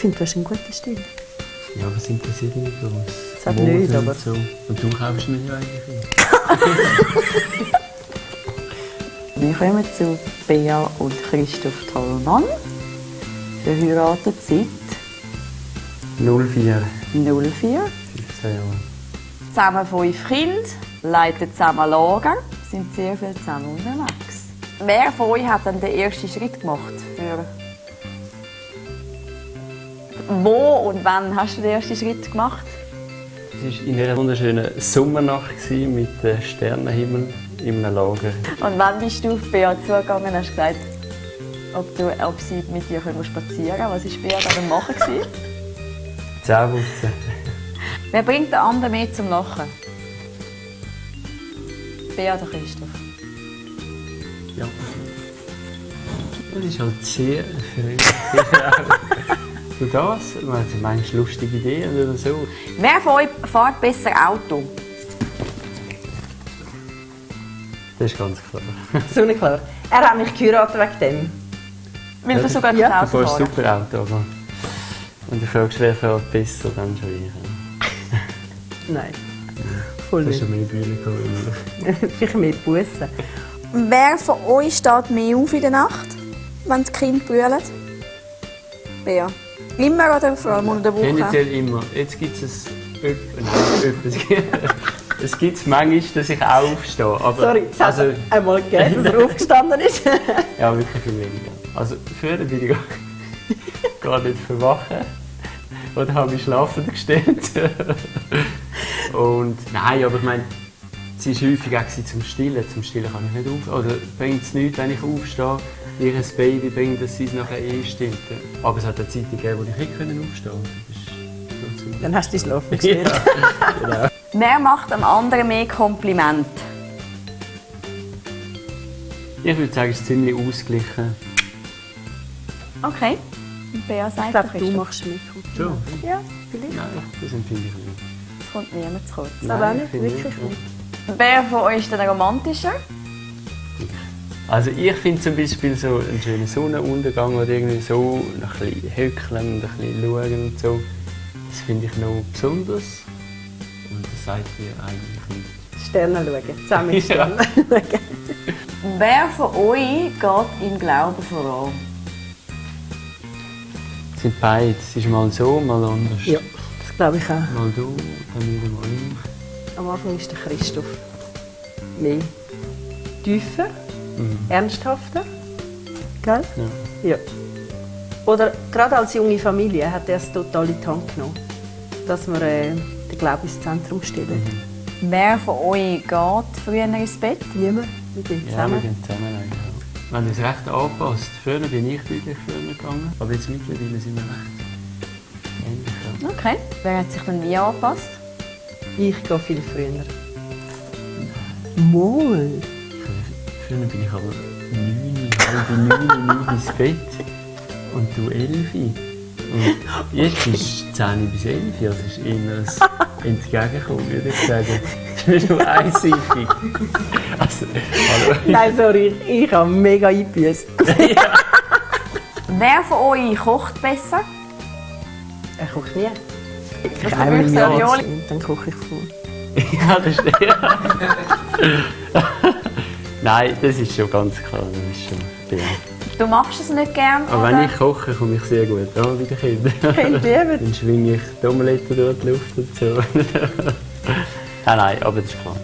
finde, du hast einen guten Stil. Ja, aber es interessiert mich nicht groß. Das hat nicht, aber... Und, so. Und du kaufst mir ja eigentlich. Wir kommen zu Bea und Christoph Tollmann. Verheiratet seit 04. 04. 15 Jahre. Zusammen 5 Kinder, leiten zusammen Lager, sind sehr viel zusammen unterwegs. Wer von euch hat dann den ersten Schritt gemacht? Wo und wann hast du den ersten Schritt gemacht? Es war in einer wunderschönen Sommernacht mit Sternenhimmel in einem Lager. Und wann bist du auf Bea zugegangen und hast gesagt, ob sie mit dir spazieren können? Was war Bea da am Machen? Zähneputzen. Wer bringt den anderen mehr zum Lachen? Bea oder Christoph? Ja. Das ist halt sehr verrückt. Du das? Also meinst du lustige Ideen oder so? Wer von euch fährt besser Auto? Das ist ganz klar. So nicht klar. Er hat mich geheiratet wegen dem. Weil du sogar Ja, Auto Du fährst fahren. super Auto, aber wenn du fragst, wer fährt besser, dann schon ich. Nein. Voll Das ist nicht. schon mehr Bühne gekommen. Vielleicht mehr Bussen. Wer von euch steht mehr auf in der Nacht, wenn das Kind brüllt? Bea. Immer oder vor allem unter der Woche? Tendenziell immer. Jetzt gibt es es gibt manchmal, dass ich auch aufstehe. Aber, Sorry, es hat also, einmal gegeben, dass er aufgestanden ist. ja, wirklich viel weniger. Also früher bin ich gar nicht verwachen. Oder habe mich schlafend gestellt. Und nein, aber ich meine, sie war häufig auch zum Stillen. Zum Stillen kann ich nicht auf. Oder bringt es nichts, wenn ich aufstehe, ihr Baby bringt, dass sie es nachher stillt. Aber es hat eine Zeit gegeben, wo ich nicht aufstehen konnte. Dann hast du dich schlafen gestellt. Ja, genau. Wer macht dem anderen mehr Kompliment? Ich würde sagen, es ist ziemlich ausgeglichen. Okay. Und Bea Ich sagt glaube, du Christoph. machst mit. Schon? Ja, vielleicht. Nein, das empfinde ich nicht. Es kommt niemand zu kurz. Aber auch Nein, nicht, finde ich wirklich nicht. Wer von euch ist denn romantischer? Also ich finde zum Beispiel so einen schönen Sonnenuntergang oder irgendwie so ein bisschen hückeln und ein bisschen schauen und so. Das finde ich noch besonders. Und das sagt mir eigentlich nicht. Sterne schauen. Zusammen mit Ja. Sternen schauen. Wer von euch geht im Glauben voran? Es sind beide. Es ist mal so, mal anders. Ja, das glaube ich auch. Mal du, dann wieder mal ich. Am Anfang ist der Christoph mehr tiefer, Mhm. ernsthafter. Gell? Ja. Ja. Oder gerade als junge Familie hat er es total in die Hand genommen, dass wir den Glauben ins Zentrum stellen. Wer von euch geht früher ins Bett? Niemand mit ihm Ja, wir zusammen. gehen zusammen eigentlich auch. Wenn es recht anpasst. Früher bin ich deutlich früher gegangen, aber jetzt mittlerweile sind wir recht ähnlich. Ja. Okay. Wer hat sich dann wie angepasst? Ich gehe viel früher. Mal. Früher bin ich aber 9, ins Bett und du 11. Und jetzt ist es 10 bis 11, also es ist eher ein Entgegenkommen, würde ich sagen. Das ist nur einseitig. Also, hallo. Nein, sorry, ich habe mega eingebüßt. Wer von euch kocht besser? Er kocht nie. Was Ich einmal im du Jahr Ravioli? und dann koche ich vor. Ja, das ist Nein, das ist schon ganz klar. Das ist schon, ja. Du machst es nicht gern, Aber oder? wenn ich koche, komme ich sehr gut an bei den Kindern. Kind lieben. Dann schwinge ich die Omelette durch die Luft und so. Nein, aber das ist klar.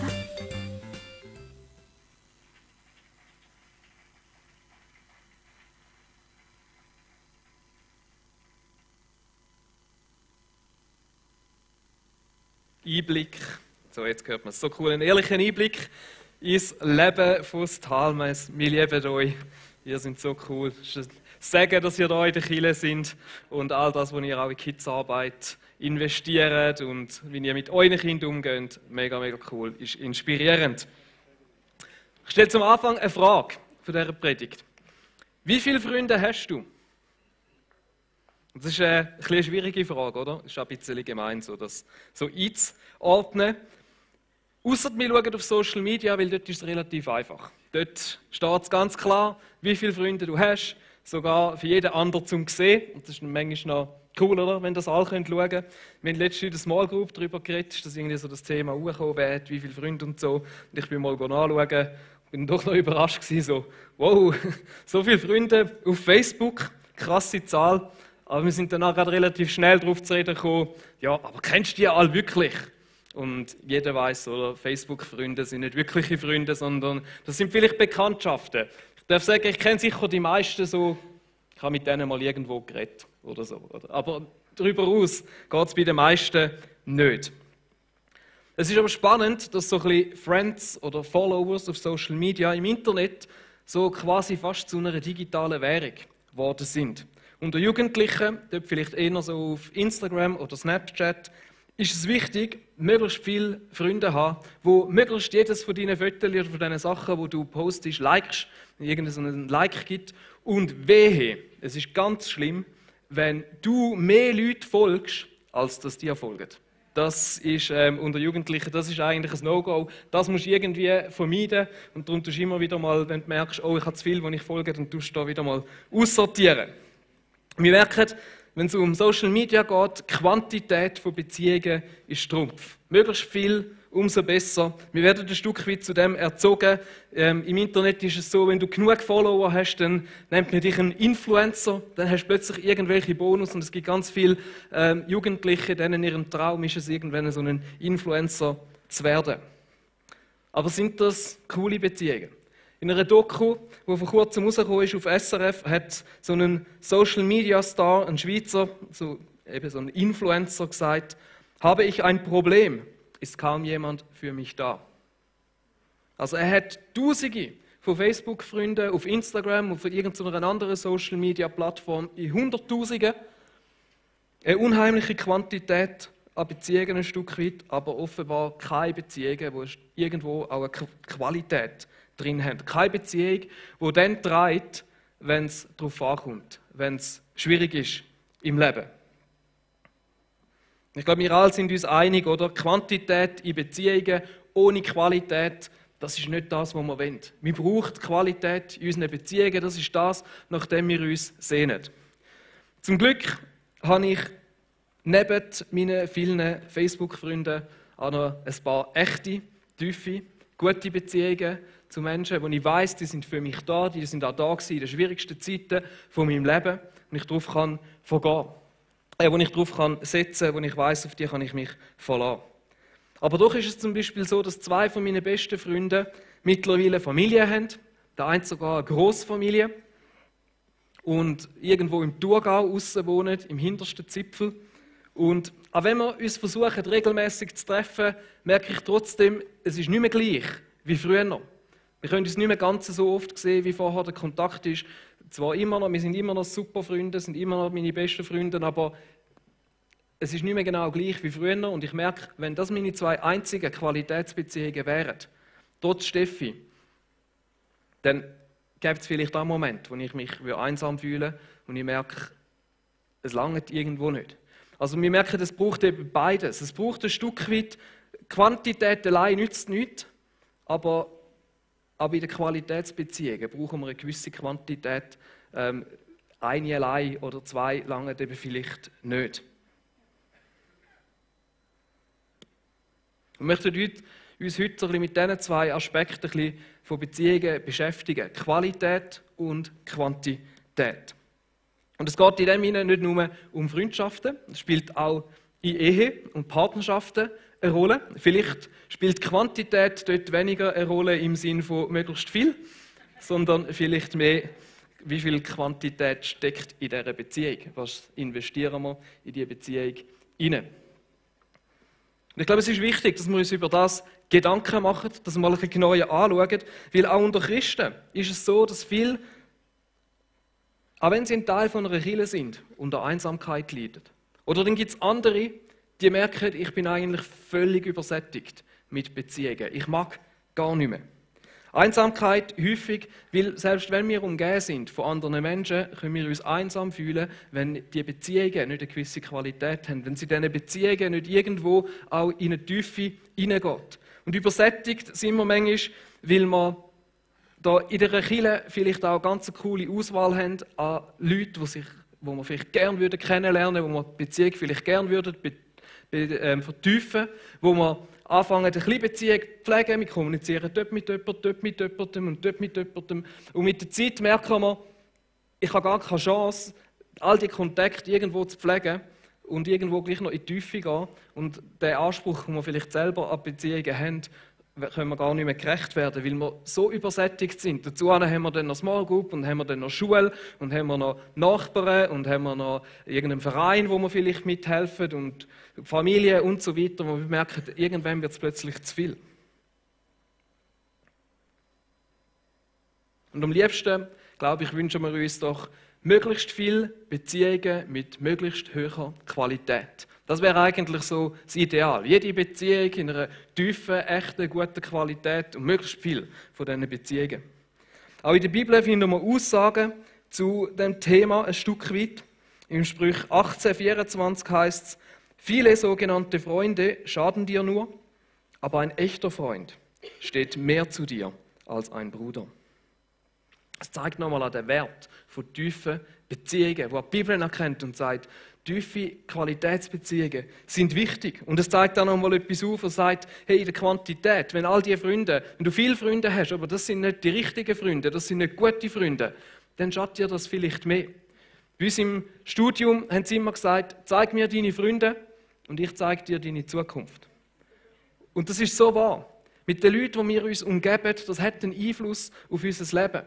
Einblick, so jetzt hört man es, so cool, einen ehrlichen Einblick ins Leben von Talmes. Wir lieben euch, ihr seid so cool. Es ist ein Segen, dass ihr da in der Kirche sind und all das, was ihr auch in Kidsarbeit investiert und wie ihr mit euren Kindern umgeht, mega, mega cool, ist inspirierend. Ich stelle zum Anfang eine Frage von dieser Predigt. Wie viele Freunde hast du? Das ist eine schwierige Frage, oder? Das ist auch ein bisschen gemein, so, das so einzuordnen. Ausser wir schauen auf Social Media, weil dort ist es relativ einfach. Dort steht es ganz klar, wie viele Freunde du hast. sogar für jeden anderen zum sehen. Und das ist manchmal noch cool, oder? Wenn das alle schauen können. Wir haben letztens in der Small Group darüber geredet, dass irgendwie so das Thema hochgekommen wird, wie viele Freunde und so. Und ich bin mal nachschauen, bin doch noch überrascht gewesen, so, wow, so viele Freunde auf Facebook, krasse Zahl. Aber wir sind dann auch gerade relativ schnell darauf zu reden gekommen, ja, aber kennst du die alle wirklich? Und jeder weiß, oder, Facebook-Freunde sind nicht wirkliche Freunde, sondern das sind vielleicht Bekanntschaften. Ich darf sagen, ich kenne sicher die meisten so, ich habe mit denen mal irgendwo geredet oder so. Oder? Aber darüber hinaus geht es bei den meisten nicht. Es ist aber spannend, dass so ein bisschen Friends oder Followers auf Social Media im Internet so quasi fast zu einer digitalen Währung geworden sind. Unter Jugendlichen, dort vielleicht eher so auf Instagram oder Snapchat, ist es wichtig, möglichst viele Freunde zu haben, die möglichst jedes von deinen Fotos oder von diesen Sachen, die du postest, likest, irgendeinen Like gibt. Und wehe, es ist ganz schlimm, wenn du mehr Leute folgst, als dass dir folgen. Das ist unter Jugendlichen, das ist eigentlich ein No-Go. Das musst du irgendwie vermeiden. Und darum tust du immer wieder mal, wenn du merkst, oh, ich habe zu viel, die ich folge, dann tust du da wieder mal aussortieren. Wir merken, wenn es um Social Media geht, Quantität von Beziehungen ist Trumpf. Möglichst viel, umso besser. Wir werden ein Stück weit zu dem erzogen. Im Internet ist es so, wenn du genug Follower hast, dann nennt man dich einen Influencer. Dann hast du plötzlich irgendwelche Bonus und es gibt ganz viele Jugendliche, denen ihren Traum ist es, irgendwann so ein Influencer zu werden. Aber sind das coole Beziehungen? In einer Doku, die vor kurzem rausgekommen ist auf SRF, hat so ein Social-Media-Star, ein Schweizer, so ein Influencer gesagt, habe ich ein Problem, ist kaum jemand für mich da. Also er hat Tausende von Facebook-Freunden auf Instagram und auf irgendeiner anderen Social-Media-Plattform in Hunderttausenden. Eine unheimliche Quantität an Beziehungen ein Stück weit, aber offenbar keine Beziehungen, wo irgendwo auch eine Qualität drin haben. Keine Beziehung, die dann trägt, wenn es darauf ankommt, wenn es schwierig ist im Leben. Ich glaube, wir alle sind uns einig, oder? Quantität in Beziehungen ohne Qualität, das ist nicht das, was wir wollen. Wir brauchen Qualität in unseren Beziehungen, das ist das, nach dem wir uns sehnen. Zum Glück habe ich neben meinen vielen Facebook-Freunden auch noch ein paar echte, tiefe, gute Beziehungen zu Menschen, wo ich weiss, die sind für mich da, die sind auch da gewesen in den schwierigsten Zeiten von meinem Leben, wo ich darauf kann vergehen, wo ich darauf kann setzen, wo ich weiss, auf die kann ich mich verlassen. Aber doch ist es zum Beispiel so, dass 2 von meinen besten Freunden mittlerweile Familie haben, der eine sogar eine Grossfamilie und irgendwo im Thurgau aussen wohnen, im hintersten Zipfel. Und auch wenn wir uns versuchen, regelmäßig zu treffen, merke ich trotzdem, es ist nicht mehr gleich wie früher. Wir können uns nicht mehr ganz so oft sehen, wie vorher der Kontakt ist. Zwar immer noch, wir sind immer noch super Freunde, sind immer noch meine besten Freunde, aber es ist nicht mehr genau gleich wie früher. Und ich merke, wenn das meine 2 einzigen Qualitätsbeziehungen wären, trotz Steffi, dann gäbe es vielleicht auch einen Moment, wo ich mich einsam fühle und ich merke, es langt irgendwo nicht. Also wir merken, es braucht eben beides. Es braucht ein Stück weit, Quantität allein nützt nichts, aber in den Qualitätsbeziehungen brauchen wir eine gewisse Quantität. Eine allein oder 2 langen eben vielleicht nicht. Wir möchten uns heute so ein bisschen mit diesen 2 Aspekten ein bisschen von Beziehungen beschäftigen. Qualität und Quantität. Und es geht in dem Sinne nicht nur um Freundschaften, es spielt auch in Ehe und Partnerschaften eine Rolle. Vielleicht spielt Quantität dort weniger eine Rolle im Sinne von möglichst viel, sondern vielleicht mehr, wie viel Quantität steckt in dieser Beziehung. Was investieren wir in diese Beziehung hinein? Und ich glaube, es ist wichtig, dass wir uns über das Gedanken machen, dass wir mal ein bisschen genauer anschauen, weil auch unter Christen ist es so, dass viele, auch wenn sie ein Teil von einer Kirche sind, unter Einsamkeit leiden. Oder dann gibt es andere, die merken, ich bin eigentlich völlig übersättigt mit Beziehungen. Ich mag gar nicht mehr. Einsamkeit häufig, weil selbst wenn wir umgeben sind von anderen Menschen, können wir uns einsam fühlen, wenn die Beziehungen nicht eine gewisse Qualität haben, wenn sie diesen Beziehungen nicht irgendwo auch in eine Tiefe hineingeht. Und übersättigt sind wir manchmal, weil wir da in der Kirche vielleicht auch ganz eine coole Auswahl haben an Leuten, wo man vielleicht gerne kennenlernen würden, wo man die Beziehung vielleicht gerne vertiefen, wo man anfangen, eine kleine Beziehung zu pflegen. Wir kommunizieren dort mit jemandem und dort mit jemandem. Und mit der Zeit merken wir, ich habe gar keine Chance, all die Kontakte irgendwo zu pflegen und irgendwo gleich noch in die Tiefe gehen. Und den Anspruch, den wir vielleicht selber an Beziehungen haben, können wir gar nicht mehr gerecht werden, weil wir so übersättigt sind. Dazu haben wir dann noch Small Group und haben wir dann noch Schule und haben wir noch Nachbarn und haben wir noch irgendeinen Verein, wo wir vielleicht mithelfen und Familie und so weiter, wo wir merken, irgendwann wird es plötzlich zu viel. Und am liebsten, glaube ich, wünschen wir uns doch möglichst viele Beziehungen mit möglichst hoher Qualität. Das wäre eigentlich so das Ideal. Jede Beziehung in einer tiefen, echten, guten Qualität und möglichst viel von diesen Beziehungen. Auch in der Bibel finden wir Aussagen zu dem Thema ein Stück weit. Im Sprüch 18,24 heißt es: Viele sogenannte Freunde schaden dir nur, aber ein echter Freund steht mehr zu dir als ein Bruder. Es zeigt nochmal an den Wert von tiefen Beziehungen, wo die Bibel erkennt und sagt, tiefe Qualitätsbeziehungen sind wichtig. Und es zeigt auch nochmal etwas auf, und sagt, hey, in der Quantität, wenn all die Freunde, wenn du viele Freunde hast, aber das sind nicht die richtigen Freunde, das sind nicht gute Freunde, dann schadet dir das vielleicht mehr. Bei uns im Studium haben sie immer gesagt, zeig mir deine Freunde und ich zeige dir deine Zukunft. Und das ist so wahr. Mit den Leuten, die wir uns umgeben, das hat einen Einfluss auf unser Leben.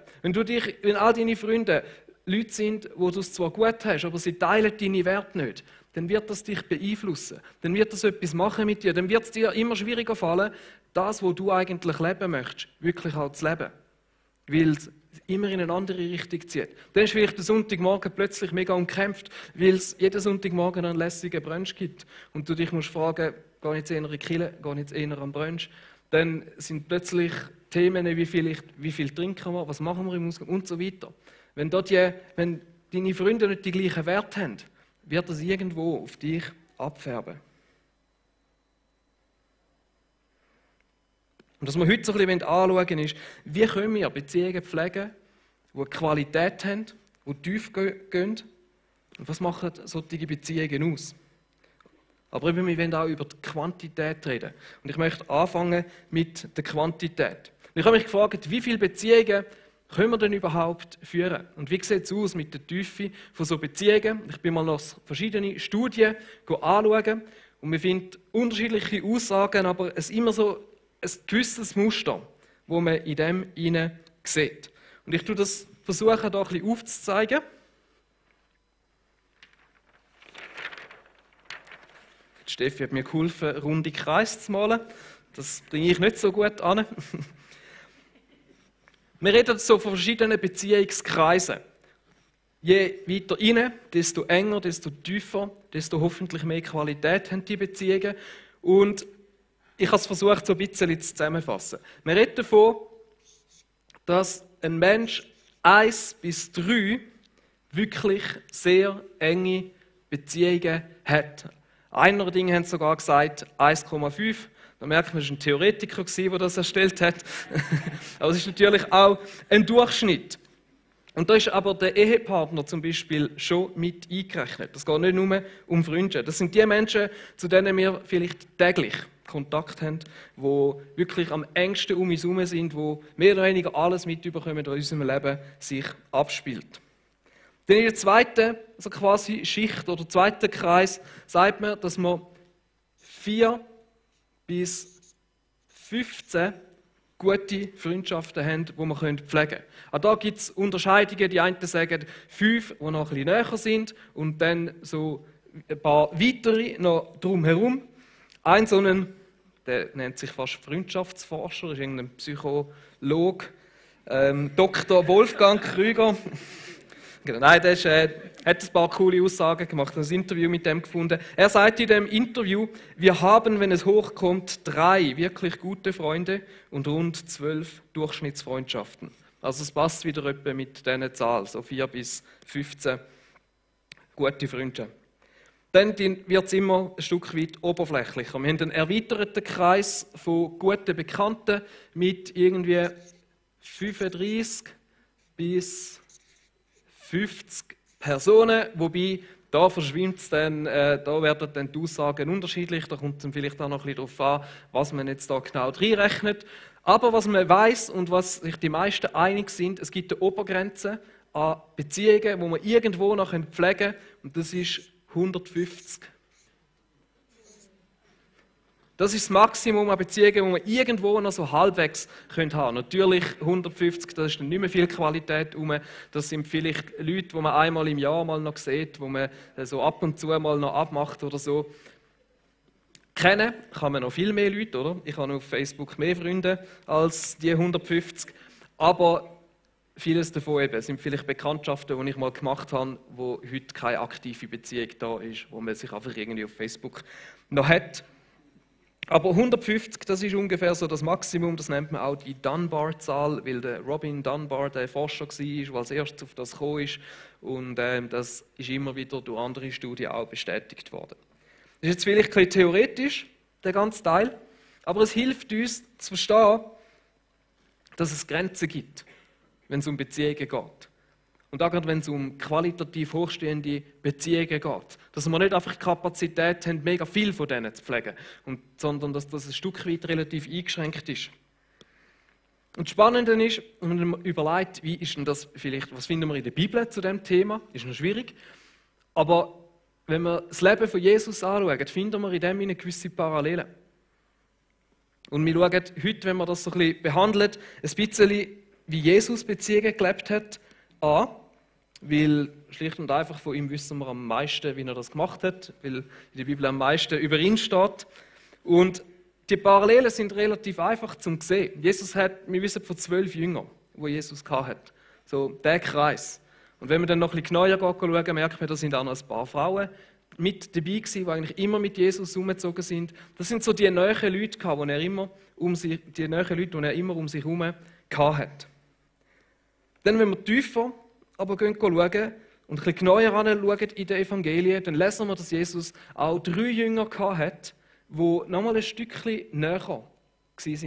Wenn all deine Freunde Leute sind, wo du es zwar gut hast, aber sie teilen deine Werte nicht, dann wird das dich beeinflussen. Dann wird das etwas machen mit dir. Dann wird es dir immer schwieriger fallen, das, was du eigentlich leben möchtest, wirklich auch zu leben. Weil es immer in eine andere Richtung zieht. Dann ist vielleicht der Sonntagmorgen plötzlich mega umkämpft, weil es jeden Sonntagmorgen einen lässigen Brunch gibt. Und du dich musst fragen, gehe ich jetzt eher in die Kirche, gehe ich jetzt eher am Brunch? Dann sind plötzlich Themen wie viel trinken wir, was machen wir im Ausgang und so weiter. Wenn deine Freunde nicht die gleichen Werte haben, wird das irgendwo auf dich abfärben. Und was wir heute so ein bisschen anschauen ist, wie können wir Beziehungen pflegen, die Qualität haben, die tief gehen. Und was machen solche Beziehungen aus? Aber wir wollen auch über die Quantität reden. Und ich möchte anfangen mit der Quantität. Und ich habe mich gefragt, wie viele Beziehungen können wir denn überhaupt führen? Und wie sieht es aus mit der Tiefe von so Beziehungen? Ich bin mal noch verschiedene Studien anschauen und wir finden unterschiedliche Aussagen, aber es ist immer so ein gewisses Muster, das man in dem hinein sieht. Und ich versuche das hier ein bisschen aufzuzeigen. Steffi hat mir geholfen, runde Kreise zu malen. Das bringe ich nicht so gut an. Wir reden so von verschiedenen Beziehungskreisen. Je weiter rein, desto enger, desto tiefer, desto hoffentlich mehr Qualität haben die Beziehungen. Und ich habe es versucht, so ein bisschen zusammenzufassen. Wir reden davon, dass ein Mensch 1 bis 3 wirklich sehr enge Beziehungen hat. Einer Dinge haben sogar gesagt 1,5. Da merkt man, es war ein Theoretiker, der das erstellt hat. Aber es ist natürlich auch ein Durchschnitt. Und da ist aber der Ehepartner zum Beispiel schon mit eingerechnet. Das geht nicht nur um Freunde. Das sind die Menschen, zu denen wir vielleicht täglich Kontakt haben, die wirklich am engsten um uns herum sind, die mehr oder weniger alles mitbekommen, was in unserem Leben sich abspielt. Dann in der zweiten, also quasi Schicht oder zweiten Kreis, sagt man, dass man 4 bis 15 gute Freundschaften haben, die man pflegen können. Auch da gibt es Unterscheidungen. Die einen sagen 5, die noch ein bisschen näher sind und dann so ein paar weitere noch drumherum. Ein so einen, der nennt sich fast Freundschaftsforscher, ist irgendein Psychologe, Dr. Wolfgang Krüger. Nein, der hat ein paar coole Aussagen gemacht, ein Interview mit dem gefunden. Er sagt in dem Interview, wir haben, wenn es hochkommt, 3 wirklich gute Freunde und rund 12 Durchschnittsfreundschaften. Also es passt wieder etwa mit dieser Zahl, so 4 bis 15 gute Freunde. Dann wird es immer ein Stück weit oberflächlicher. Wir haben einen erweiterten Kreis von guten Bekannten mit irgendwie 35 bis 50 Personen, wobei da verschwimmt es dann, da werden dann die Aussagen unterschiedlich, da kommt es dann vielleicht auch noch ein bisschen darauf an, was man jetzt da genau reinrechnet. Aber was man weiß und was sich die meisten einig sind, es gibt eine Obergrenze an Beziehungen, die man irgendwo noch pflegen kann, und das ist 150. Das ist das Maximum an Beziehungen, die man irgendwo noch so halbwegs haben könnte. Natürlich 150, da ist dann nicht mehr viel Qualität rum. Das sind vielleicht Leute, die man einmal im Jahr mal noch sieht, die man so ab und zu mal noch abmacht oder so. Kennen kann man noch viel mehr Leute, oder? Ich habe auf Facebook mehr Freunde als die 150. Aber vieles davon eben sind vielleicht Bekanntschaften, die ich mal gemacht habe, wo heute keine aktive Beziehung da ist, wo man sich einfach irgendwie auf Facebook noch hat. Aber 150, das ist ungefähr so das Maximum, das nennt man auch die Dunbar-Zahl, weil der Robin Dunbar der Forscher war, der als erstes auf das gekommen ist. Und das ist immer wieder durch andere Studien auch bestätigt worden. Das ist jetzt vielleicht ein bisschen theoretisch, der ganze Teil, aber es hilft uns zu verstehen, dass es Grenzen gibt, wenn es um Beziehungen geht. Und auch gerade wenn es um qualitativ hochstehende Beziehungen geht. Dass wir nicht einfach die Kapazität haben, mega viel von denen zu pflegen, sondern dass das ein Stück weit relativ eingeschränkt ist. Und das Spannende ist, wenn man überlegt, wie ist denn das vielleicht, was finden wir in der Bibel zu diesem Thema, ist noch schwierig. Aber wenn wir das Leben von Jesus anschauen, finden wir in dem eine gewisse Parallelen. Und wir schauen heute, wenn wir das so ein bisschen behandelt, ein bisschen, wie Jesus Beziehungen gelebt hat, an. Weil schlicht und einfach von ihm wissen wir am meisten, wie er das gemacht hat, weil in der Bibel am meisten über ihn steht. Und die Parallelen sind relativ einfach zu sehen. Wir wissen von 12 Jüngern, die Jesus hatte. So der Kreis. Und wenn man dann noch ein bisschen genauer schaut, merkt man, da sind auch noch ein paar Frauen mit dabei gewesen, die eigentlich immer mit Jesus umgezogen sind. Das sind so die nahen Leute, die er immer um sich herum hatte. Dann, wenn wir tiefer aber schauen und ein bisschen genauer anschauen in den Evangelien, dann lesen wir, dass Jesus auch 3 Jünger hatte, die nochmal ein Stückchen näher waren,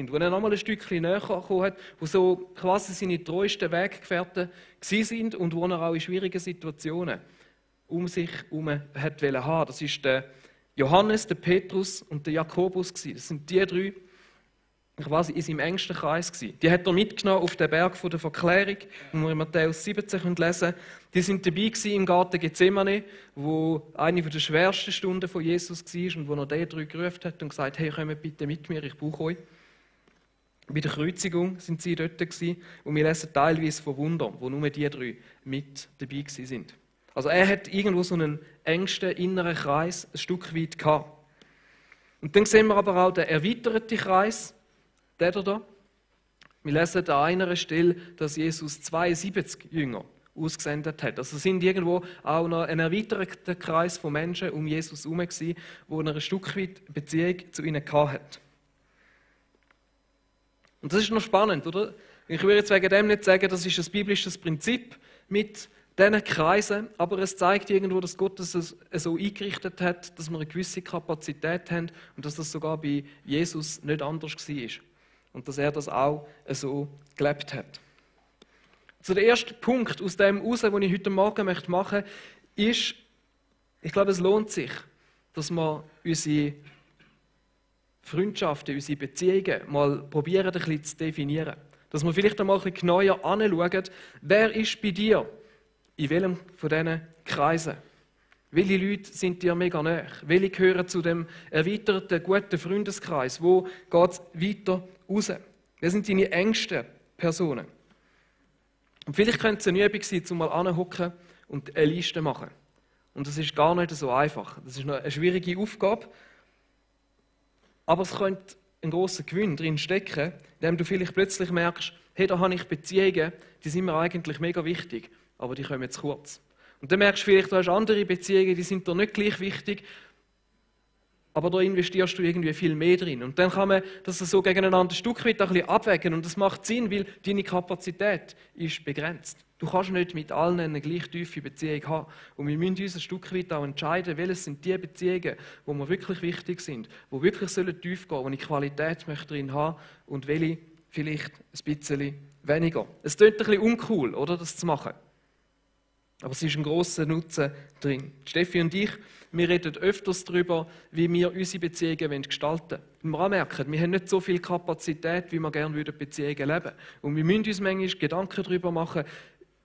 wo er nochmal ein Stückchen näher gekommen hat, die so quasi seine treuesten Weggefährten waren und wo er auch in schwierigen Situationen um sich herum haben. Das ist der Johannes, der Petrus und der Jakobus. Das sind die 3, quasi in seinem engsten Kreis gewesen. Die hat er mitgenommen auf den Berg der Verklärung, wo wir in Matthäus 17 lesen können. Die sind dabei gewesen im Garten Gethsemane, wo eine der schwersten Stunden von Jesus war und wo er die 3 gerufen hat und gesagt: Hey, kommt bitte mit mir, ich brauche euch. Bei der Kreuzigung sind sie dort gewesen, und wir lesen teilweise von Wundern, wo nur die 3 mit dabei sind. Also er hat irgendwo so einen engsten inneren Kreis ein Stück weit gehabt. Und dann sehen wir aber auch den erweiterten Kreis, der da. Wir lesen an einer Stelle, dass Jesus 72 Jünger ausgesendet hat. Also sind irgendwo auch noch ein erweiterter Kreis von Menschen um Jesus herum gewesen, wo er ein Stück weit Beziehung zu ihnen hatte. Und das ist noch spannend, oder? Ich würde jetzt wegen dem nicht sagen, das ist ein biblisches Prinzip mit diesen Kreisen, aber es zeigt irgendwo, dass Gott es so eingerichtet hat, dass wir eine gewisse Kapazität haben und dass das sogar bei Jesus nicht anders war. Und dass er das auch so gelebt hat. So, der erste Punkt aus dem heraus, den ich heute Morgen machen möchte, ist, ich glaube, es lohnt sich, dass wir unsere Freundschaften, unsere Beziehungen mal probieren, ein bisschen zu definieren. Dass wir vielleicht einmal ein bisschen genauer anschauen, wer ist bei dir in welchem von diesen Kreisen? Welche Leute sind dir mega nahe? Welche gehören zu dem erweiterten, guten Freundeskreis? Wo geht es weiter raus? Wer sind deine engsten Personen? Und vielleicht könnte es eine Übung sein, um mal anzuhocken und eine Liste machen. Und das ist gar nicht so einfach. Das ist eine schwierige Aufgabe. Aber es könnte einen grossen Gewinn drin stecken, indem du vielleicht plötzlich merkst, hey, da habe ich Beziehungen, die sind mir eigentlich mega wichtig, aber die kommen jetzt kurz. Und dann merkst du vielleicht, du hast andere Beziehungen, die sind dir nicht gleich wichtig, aber da investierst du irgendwie viel mehr drin. Und dann kann man das so gegeneinander ein Stück weit ein bisschen abwägen. Und das macht Sinn, weil deine Kapazität ist begrenzt. Du kannst nicht mit allen eine gleich tiefe Beziehung haben. Und wir müssen uns ein Stück weit auch entscheiden, welches sind die Beziehungen, die mir wirklich wichtig sind, die wirklich tief gehen sollen, wo ich Qualität möchte drin haben und welche vielleicht ein bisschen weniger. Es klingt ein bisschen uncool, oder, das zu machen. Aber es ist ein grosser Nutzen drin. Steffi und ich, wir reden öfters darüber, wie wir unsere Beziehungen gestalten wollen. Wir anmerken, wir haben nicht so viel Kapazität, wie wir gerne Beziehungen leben würden. Und wir müssen uns manchmal Gedanken darüber machen,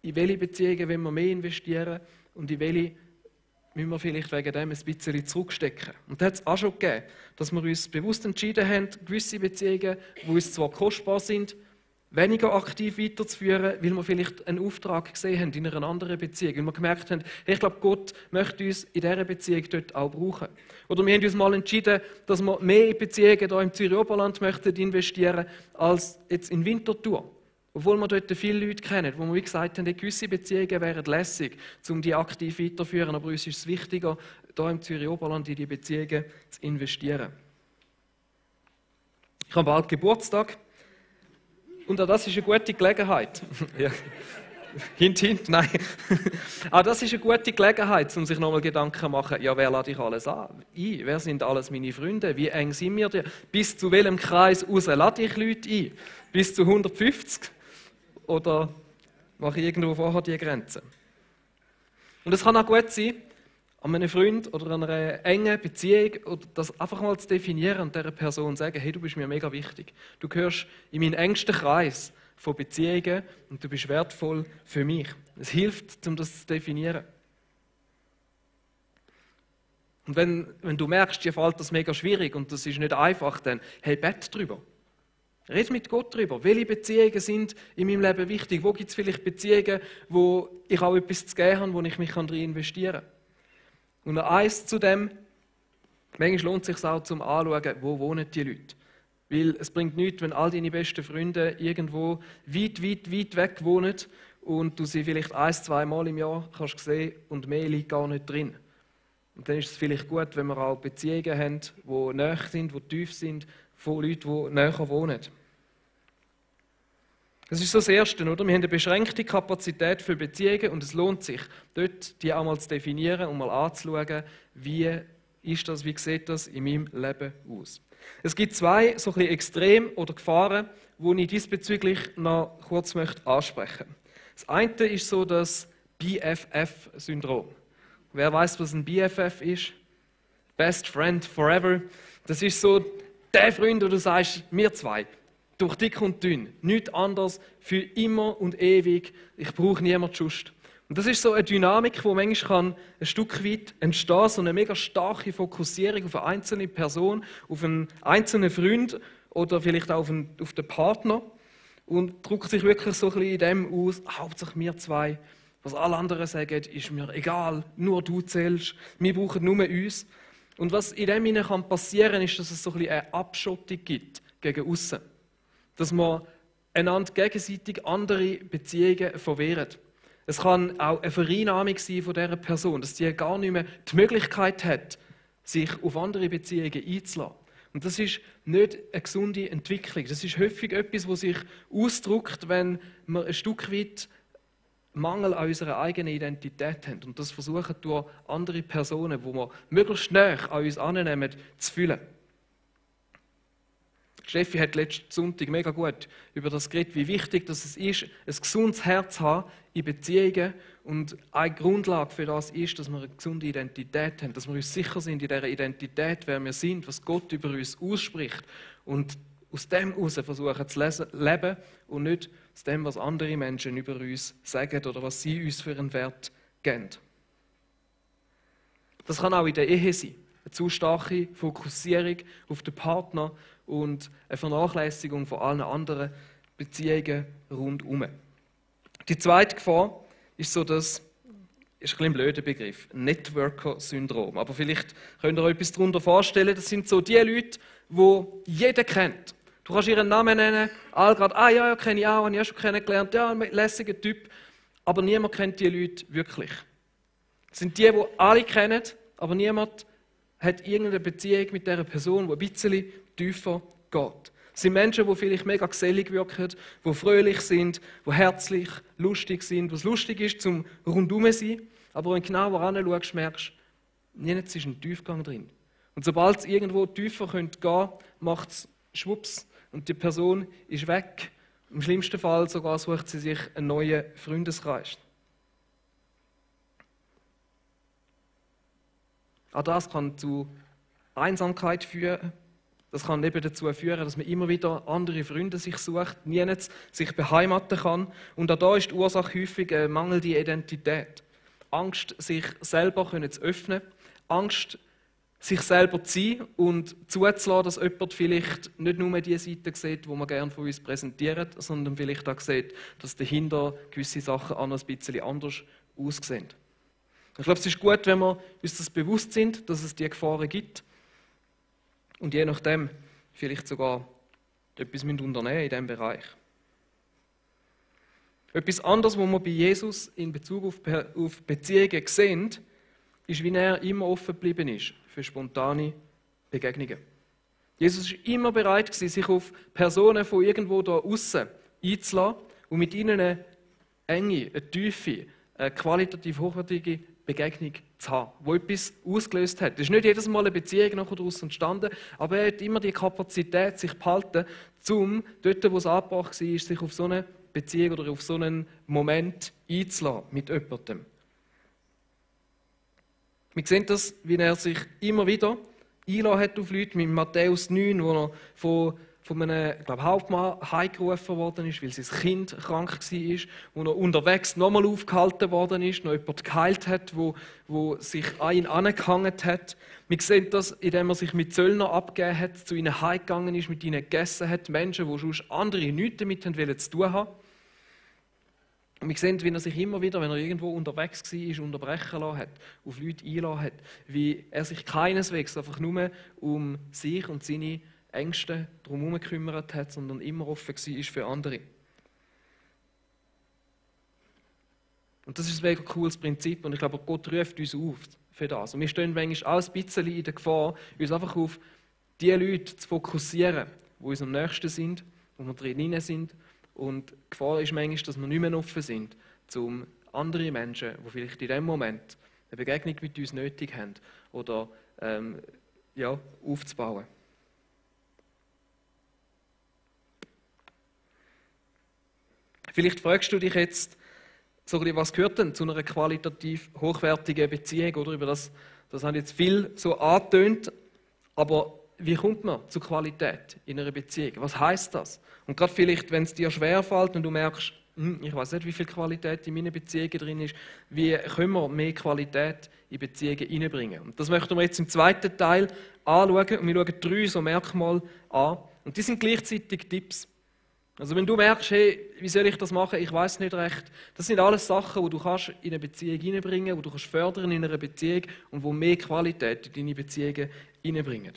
in welche Beziehungen wollen wir mehr investieren und in welche müssen wir vielleicht wegen dem ein bisschen zurückstecken. Und das hat es auch schon gegeben, dass wir uns bewusst entschieden haben, gewisse Beziehungen, die uns zwar kostbar sind, weniger aktiv weiterzuführen, weil wir vielleicht einen Auftrag gesehen haben in einer anderen Beziehung. Weil wir gemerkt haben, hey, ich glaube, Gott möchte uns in dieser Beziehung dort auch brauchen. Oder wir haben uns mal entschieden, dass wir mehr in Beziehungen hier im Zürcher Oberland möchten investieren als jetzt in Winterthur. Obwohl wir dort viele Leute kennen, wo wir wie gesagt haben, gewisse Beziehungen wären lässig, um die aktiv weiterzuführen. Aber uns ist es wichtiger, hier im Zürcher Oberland in die Beziehungen zu investieren. Ich habe bald Geburtstag. Und auch das ist eine gute Gelegenheit. Ja. Hint, nein. Auch das ist eine gute Gelegenheit, um sich nochmal Gedanken zu machen, ja, wer lade ich alles ein? Wer sind alles meine Freunde? Wie eng sind wir dir? Bis zu welchem Kreis raus lade ich Leute ein? Bis zu 150? Oder mache ich irgendwo vorher die Grenze? Und es kann auch gut sein, an einem Freund oder an einer engen Beziehung oder das einfach mal zu definieren und dieser Person zu sagen, hey, du bist mir mega wichtig. Du gehörst in meinen engsten Kreis von Beziehungen und du bist wertvoll für mich. Es hilft, um das zu definieren. Und wenn du merkst, dir fällt das mega schwierig und das ist nicht einfach, dann hey, bett drüber. Red mit Gott drüber. Welche Beziehungen sind in meinem Leben wichtig? Wo gibt es vielleicht Beziehungen, wo ich auch etwas zu geben habe, wo ich mich darin investieren kann? Und eins zu dem, manchmal lohnt es sich auch zum Anschauen, wo wohnen die Leute. Weil es bringt nichts, wenn all deine besten Freunde irgendwo weit weg wohnen und du sie vielleicht 1-2 Mal im Jahr kannst sehen und mehr liegt gar nicht drin. Und dann ist es vielleicht gut, wenn wir auch Beziehungen haben, die nahe sind, die tief sind, von Leuten, die näher wohnen. Das ist so das Erste, oder? Wir haben eine beschränkte Kapazität für Beziehungen und es lohnt sich, dort die auch mal zu definieren und mal anzuschauen, wie ist das, wie sieht das in meinem Leben aus. Es gibt 2 so ein bisschen Extreme oder Gefahren, die ich diesbezüglich noch kurz ansprechen möchte. Das eine ist so das BFF-Syndrom. Wer weiß, was ein BFF ist? Best Friend Forever. Das ist so der Freund, wo du sagst, wir 2. Durch dick und dünn, nichts anderes, für immer und ewig. Ich brauche niemanden sonst. Und das ist so eine Dynamik, die manchmal ein Stück weit entstehen kann, so eine mega starke Fokussierung auf eine einzelne Person, auf einen einzelnen Freund oder vielleicht auch auf den Partner und drückt sich wirklich so ein bisschen in dem aus, hauptsächlich wir 2. Was alle anderen sagen, ist mir egal, nur du zählst, wir brauchen nur uns. Und was in dem passieren kann, ist, dass es so ein bisschen eine Abschottung gibt gegen aussen. Dass man einander gegenseitig andere Beziehungen verwehren. Es kann auch eine Vereinnahmung sein von dieser Person, dass sie gar nicht mehr die Möglichkeit hat, sich auf andere Beziehungen einzulassen. Und das ist nicht eine gesunde Entwicklung. Das ist häufig etwas, das sich ausdrückt, wenn wir ein Stück weit Mangel an unserer eigenen Identität haben und das versuchen durch andere Personen, die wir möglichst nahe an uns annehmen, zu fühlen. Steffi hat letzten Sonntag mega gut über das geredet, wie wichtig das es ist, ein gesundes Herz zu haben in Beziehungen. Und eine Grundlage für das ist, dass wir eine gesunde Identität haben, dass wir uns sicher sind in dieser Identität, wer wir sind, was Gott über uns ausspricht. Und aus dem heraus versuchen zu leben und nicht aus dem, was andere Menschen über uns sagen oder was sie uns für einen Wert geben. Das kann auch in der Ehe sein. Eine zu starke Fokussierung auf den Partner und eine Vernachlässigung von allen anderen Beziehungen rundherum. Die zweite Gefahr ist so das, ist ein blöder Begriff, Networker-Syndrom. Aber vielleicht könnt ihr euch etwas darunter vorstellen. Das sind so die Leute, die jeder kennt. Du kannst ihren Namen nennen, alle gerade, ja, kenne ich auch, habe ich auch schon kennengelernt, ja, ein lässiger Typ. Aber niemand kennt die Leute wirklich. Das sind die alle kennen, aber niemand hat irgendeine Beziehung mit dieser Person, die ein bisschen tiefer geht. Es sind Menschen, die vielleicht mega gesellig wirken, die fröhlich sind, die herzlich, lustig sind, was lustig ist, zum rundum sein. Aber wenn du genauer anschaust, merkst du, nirgends ist ein Tiefgang drin. Und sobald es irgendwo tiefer gehen könnte, macht es schwupps, und die Person ist weg. Im schlimmsten Fall sogar sucht sie sich einen neuen Freundeskreis. Auch das kann zu Einsamkeit führen. Das kann eben dazu führen, dass man immer wieder andere Freunde sich sucht, nirgends sich beheimaten kann. Und auch da ist die Ursache häufig eine mangelnde Identität. Angst, sich selber zu öffnen. Angst, sich selber zu sein und zuzulassen, dass jemand vielleicht nicht nur die Seite sieht, die man gerne von uns präsentiert, sondern vielleicht auch sieht, dass dahinter gewisse Sachen auch noch ein bisschen anders aussehen. Ich glaube, es ist gut, wenn wir uns das bewusst sind, dass es diese Gefahren gibt und je nachdem vielleicht sogar etwas unternehmen in diesem Bereich. Etwas anderes, was wir bei Jesus in Bezug auf Beziehungen sehen, ist, wie er immer offen geblieben ist für spontane Begegnungen. Jesus war immer bereit, sich auf Personen von irgendwo da außen einzulassen und mit ihnen eine enge, eine tiefe, eine qualitativ hochwertige Begegnung zu haben, die etwas ausgelöst hat. Es ist nicht jedes Mal eine Beziehung nachher daraus entstanden, aber er hat immer die Kapazität, sich behalten, um dort, wo es angebracht war, sich auf so eine Beziehung oder auf so einen Moment einzulassen mit jemandem. Wir sehen das, wie er sich immer wieder einlassen hat auf Leute, mit Matthäus 9, wo er von einem Hauptmann heimgerufen worden ist, weil sein Kind krank war, wo er unterwegs nochmal aufgehalten worden ist, noch jemand geheilt hat, wo sich an ihn angehangen hat. Wir sehen das, indem er sich mit Zöllnern abgegeben hat, zu ihnen heimgegangen ist, mit ihnen gegessen hat, Menschen, die sonst andere nichts damit zu tun haben. Und wir sehen, wie er sich immer wieder, wenn er irgendwo unterwegs war, unterbrechen lassen hat, auf Leute einlassen hat, wie er sich keineswegs einfach nur um sich und seine Ängste drumherum gekümmert hat, sondern immer offen war für andere. Und das ist ein mega cooles Prinzip und ich glaube, Gott ruft uns auf für das. Und wir stehen manchmal auch ein bisschen in der Gefahr, uns einfach auf die Leute zu fokussieren, die uns am nächsten sind, wo wir drin sind. Und die Gefahr ist manchmal, dass wir nicht mehr offen sind, um andere Menschen, die vielleicht in dem Moment eine Begegnung mit uns nötig haben, oder aufzubauen. Vielleicht fragst du dich jetzt, was gehört denn zu einer qualitativ hochwertigen Beziehung? Oder über das haben jetzt viel so angetönt, aber wie kommt man zur Qualität in einer Beziehung? Was heisst das? Und gerade vielleicht, wenn es dir schwerfällt und du merkst, ich weiß nicht, wie viel Qualität in meinen Beziehungen drin ist, wie können wir mehr Qualität in Beziehungen hineinbringen? Und das möchten wir jetzt im zweiten Teil anschauen. Und wir schauen 3 so Merkmale an. Und die sind gleichzeitig Tipps. Also wenn du merkst, hey, wie soll ich das machen, ich weiß nicht recht, das sind alles Sachen, die du kannst in eine Beziehung hineinbringen, die du kannst fördern in einer Beziehung und die mehr Qualität in deine Beziehungen hineinbringen.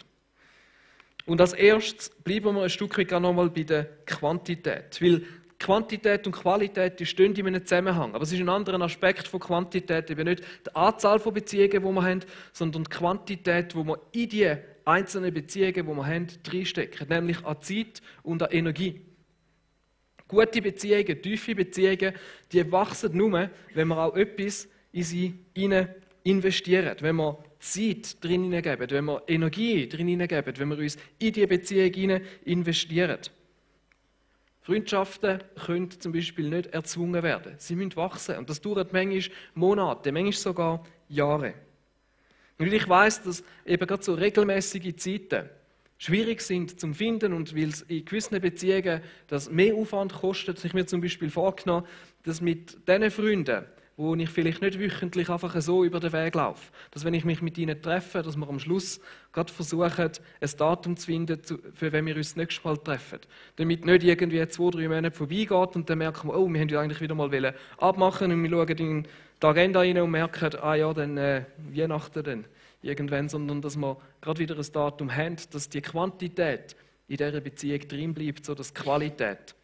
Und als erstes bleiben wir ein Stück weit nochmal bei der Quantität, weil Quantität und Qualität, die stehen in einem Zusammenhang. Aber es ist ein anderer Aspekt von Quantität, eben nicht die Anzahl von Beziehungen, die wir haben, sondern die Quantität, die wir in die einzelnen Beziehungen, die wir haben, reinstecken, nämlich an Zeit und an Energie. Gute Beziehungen, tiefe Beziehungen, die wachsen nur, wenn wir auch etwas in sie investieren, wenn wir Zeit drin hineingeben, wenn wir Energie drin hineingeben, wenn wir uns in diese Beziehung investieren. Freundschaften können zum Beispiel nicht erzwungen werden. Sie müssen wachsen. Und das dauert manchmal Monate, manchmal sogar Jahre. Und ich weiss, dass eben gerade so regelmäßige Zeiten schwierig sind zu finden und weil es in gewissen Beziehungen das mehr Aufwand kostet, ich mir zum Beispiel vorgenommen, dass mit diesen Freunden, wo ich vielleicht nicht wöchentlich einfach so über den Weg laufe, dass wenn ich mich mit ihnen treffe, dass wir am Schluss gerade versuchen, ein Datum zu finden, für wenn wir uns das nächste Mal treffen. Damit nicht irgendwie 2-3 Monate vorbeigeht und dann merken wir, oh, wir haben ja eigentlich wieder mal abmachen und wir schauen in die Agenda rein und merken, dann Weihnachten dann irgendwann, sondern dass wir gerade wieder ein Datum haben, dass die Quantität in dieser Beziehung drin bleibt, sodass die Qualität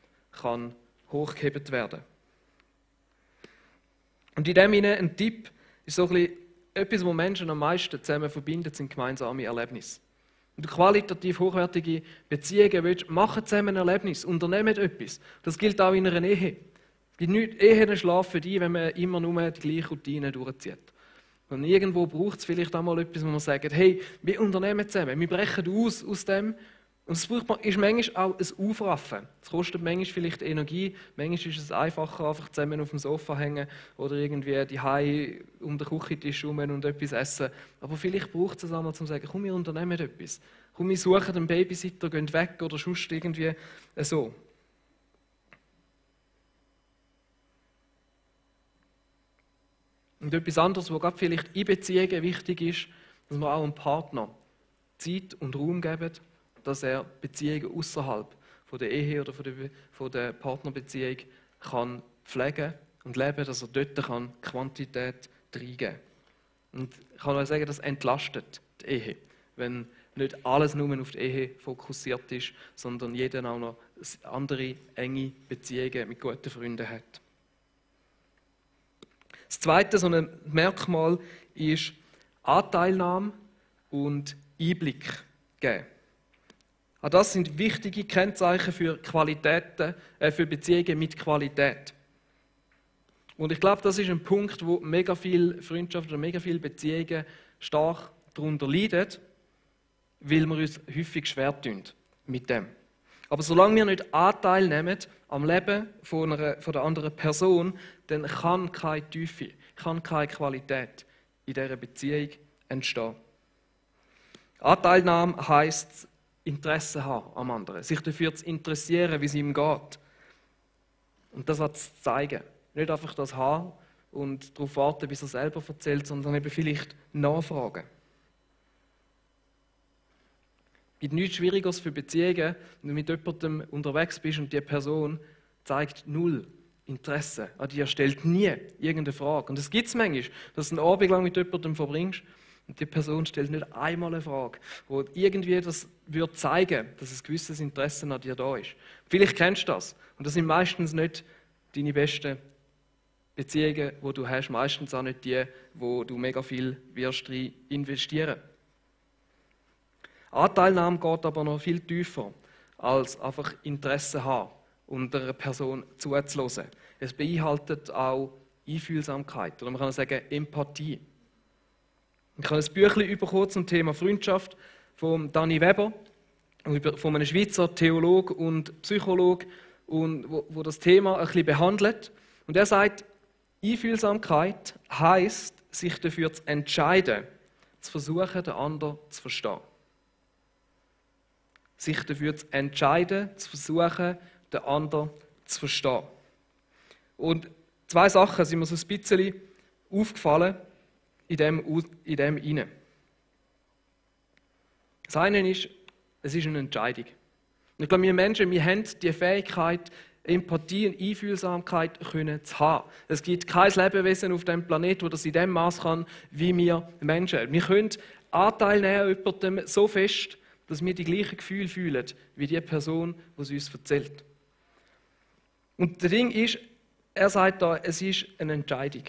kann hochgehoben werden. Und in dem Sinne ein Tipp ist so ein bisschen etwas, was Menschen am meisten zusammen verbindet, sind gemeinsame Erlebnisse. Wenn du qualitativ hochwertige Beziehungen willst, machen zusammen ein Erlebnis, unternehmen etwas. Das gilt auch in einer Ehe. Es gibt nicht Ehen schlafen die, wenn man immer nur die gleiche Routine durchzieht. Und irgendwo braucht es vielleicht auch mal etwas, wo man sagt, hey, wir unternehmen zusammen, wir brechen aus dem Und es ist manchmal auch ein Aufraffen. Es kostet manchmal vielleicht Energie, manchmal ist es einfacher, einfach zusammen auf dem Sofa hängen oder irgendwie die Hai um den Küchentisch herum und etwas essen. Aber vielleicht braucht es einmal, um zu sagen, komm, wir unternehmen etwas. Komm, wir suchen einen Babysitter, gehen weg oder sonst irgendwie so. Und etwas anderes, was gerade vielleicht in Beziehungen wichtig ist, dass wir auch einem Partner Zeit und Raum geben, dass er Beziehungen außerhalb der Ehe oder von der Partnerbeziehung kann pflegen und leben, dass er dort Quantität reingeben kann. Und ich kann euch sagen, das entlastet die Ehe, wenn nicht alles nur auf die Ehe fokussiert ist, sondern jeder auch noch andere enge Beziehungen mit guten Freunden hat. Das zweite so ein Merkmal ist Anteilnahme und Einblick geben. Auch das sind wichtige Kennzeichen für für Beziehungen mit Qualität. Und ich glaube, das ist ein Punkt, wo mega viele Freundschaften oder mega viele Beziehungen stark darunter leiden, weil wir uns häufig schwer tun mit dem. Aber solange wir nicht Anteil nehmen am Leben von der anderen Person, dann kann keine Tiefe, kann keine Qualität in dieser Beziehung entstehen. Anteilnahme heisst, Interesse haben am anderen, sich dafür zu interessieren, wie es ihm geht. Und das hat zu zeigen. Nicht einfach das haben und darauf warten, bis er selber erzählt, sondern eben vielleicht nachfragen. Es gibt nichts Schwierigeres für Beziehungen, wenn du mit jemandem unterwegs bist und die Person zeigt null Interesse an dir, stellt nie irgendeine Frage. Und es gibt es manchmal, dass du einen Abend lang mit jemandem verbringst und die Person stellt nicht einmal eine Frage, wo irgendwie das würde zeigen, dass ein gewisses Interesse an dir da ist. Vielleicht kennst du das. Und das sind meistens nicht deine besten Beziehungen, die du hast, meistens auch nicht die, wo du mega viel wirst investieren. Anteilnahme geht aber noch viel tiefer, als einfach Interesse haben und einer Person zuzuhören. Es beinhaltet auch Einfühlsamkeit, oder man kann sagen Empathie. Ich habe ein Büchlein bekommen zum Thema Freundschaft von Dani Weber, von einem Schweizer Theologen und Psychologen, wo das Thema ein bisschen behandelt. Und er sagt, Einfühlsamkeit heisst, sich dafür zu entscheiden, zu versuchen, den anderen zu verstehen. Sich dafür zu entscheiden, zu versuchen, den anderen zu verstehen. Und zwei Sachen sind mir so ein bisschen aufgefallen in dem hinein. Das eine ist, es ist eine Entscheidung. Und ich glaube, wir Menschen, wir haben die Fähigkeit, Empathie und Einfühlsamkeit zu haben. Es gibt kein Lebewesen auf diesem Planeten, das das in dem Maß kann, wie wir Menschen. Wir können Anteil nehmen an jemandem so fest, dass wir die gleichen Gefühle fühlen, wie die Person, die es uns erzählt. Und das Ding ist, er sagt da, es ist eine Entscheidung.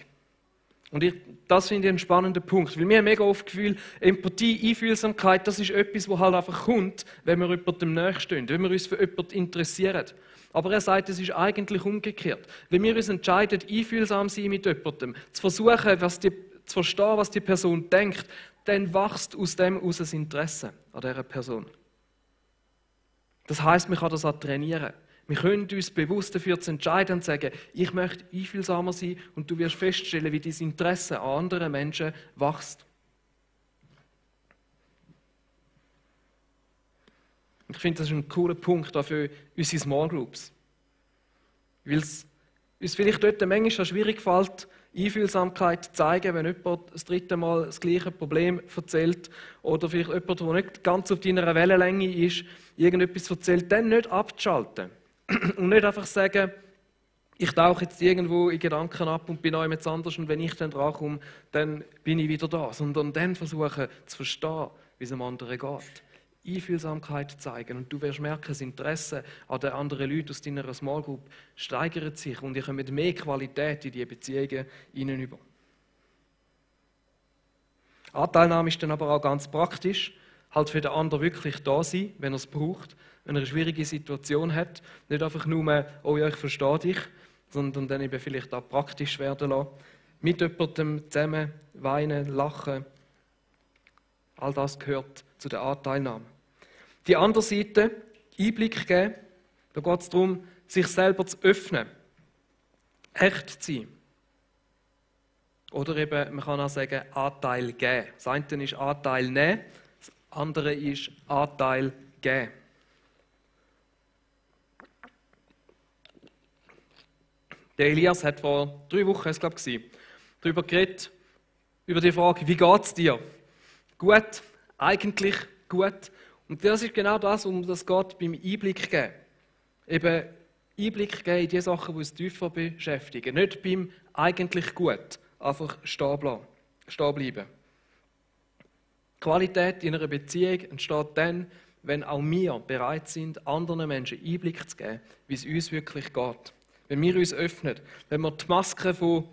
Und das finde ich einen spannenden Punkt, weil wir haben mega oft das Gefühl, Empathie, Einfühlsamkeit, das ist etwas, das halt einfach kommt, wenn wir jemandem nachstehen, wenn wir uns für jemanden interessieren. Aber er sagt, es ist eigentlich umgekehrt. Wenn wir uns entscheiden, einfühlsam zu sein mit jemandem, zu versuchen, zu verstehen, was die Person denkt, dann wächst aus dem ein Interesse an dieser Person. Das heisst, man kann das auch trainieren. Wir können uns bewusst dafür entscheiden und sagen, ich möchte einfühlsamer sein und du wirst feststellen, wie dein Interesse an anderen Menschen wächst. Ich finde, das ist ein cooler Punkt auch für unsere Small Groups. Weil es uns vielleicht dort manchmal schwierig fällt, Einfühlsamkeit zu zeigen, wenn jemand das dritte Mal das gleiche Problem erzählt oder vielleicht jemand, der nicht ganz auf deiner Wellenlänge ist, irgendetwas erzählt, dann nicht abzuschalten. Und nicht einfach sagen, ich tauche jetzt irgendwo in Gedanken ab und bin auch jemand anders und wenn ich dann dran komme, dann bin ich wieder da. Sondern dann versuchen zu verstehen, wie es dem anderen geht. Einfühlsamkeit zeigen und du wirst merken, das Interesse an den anderen Leuten aus deiner Small Group steigert sich und ihr kommt mehr Qualität in diese Beziehungen hineinüber. Anteilnahme ist dann aber auch ganz praktisch, halt für den anderen wirklich da sein, wenn er es braucht, wenn er eine schwierige Situation hat, nicht einfach nur, oh ja, ich verstehe dich, sondern dann eben vielleicht auch praktisch werden lassen, mit jemandem zusammen weinen, lachen, all das gehört zu der Anteilnahme. Die andere Seite, Einblick geben, da geht es darum, sich selber zu öffnen, echt zu sein. Oder eben, man kann auch sagen, Anteil geben. Das eine ist Anteil nehmen, das andere ist Anteil geben. Der Elias hat vor 3 Wochen, darüber geredet, über die Frage, wie geht es dir? Gut, eigentlich gut. Und das ist genau das, um das geht beim Einblick geben. Eben Einblick geben in die Sachen, die uns tiefer beschäftigen. Nicht beim eigentlich gut, einfach stehen bleiben. Qualität in einer Beziehung entsteht dann, wenn auch wir bereit sind, anderen Menschen Einblick zu geben, wie es uns wirklich geht. Wenn wir uns öffnen, wenn wir die Maske von